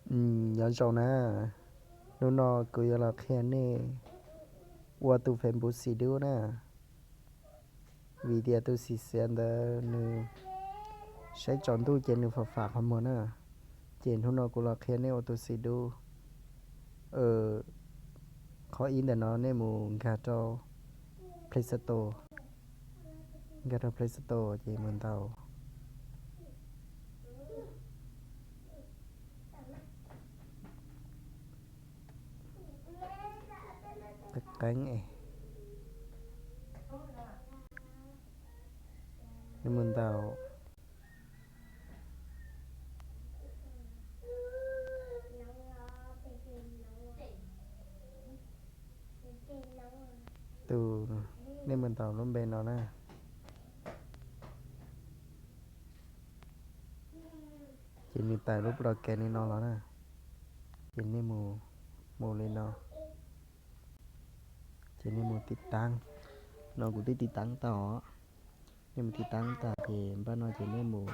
Nyob zoo na, hnub no kuv yuav los qhia nej ua tus Facebook xis dub na, vim tias tus xim xiav ntawd nws saib tsaus ntuj ces nws fam fam qhov muag na. Ces hnub no kuv los qhia nej ua tus xis dub. Qhov ib ntawm no nej mus nkag rau Play Store, nkag rau Play Store ces mus ntaus qeeb, nej mus ntaus tus, nej mus ntaus lub npe no na. Ces nws tawm lub program li no los na. Ces nej mus, mus li no. Ces nej mus tiv taab. No kuv twb tiv taab tau. Nej mus tiv taab tag ces npaj no ces nej mus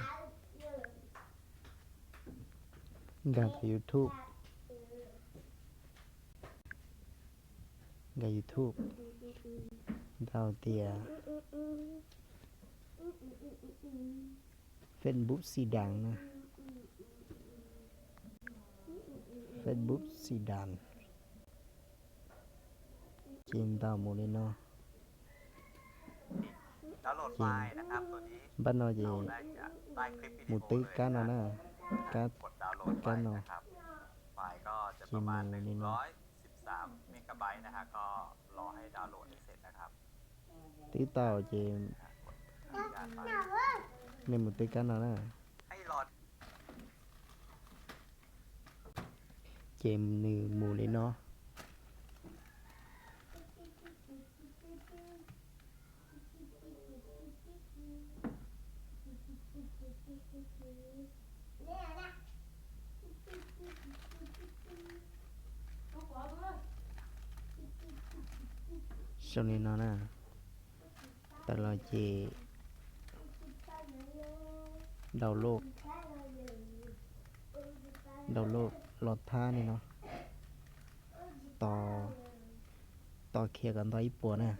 nkag YouTube. Nkag YouTube, ntaus tias Facebook xis das na. Facebook xis das. Ces ntaus mus li no. Ces npaj no ces mus twb kab no na, kab, kab no. Ces mus li no. Twb tau ces nej mus twb kab no na. Ces nws mus li no. Zoo li no na. Tawm los ces download, download los thab li no. Tos, tos khiav kom nto ib puas na.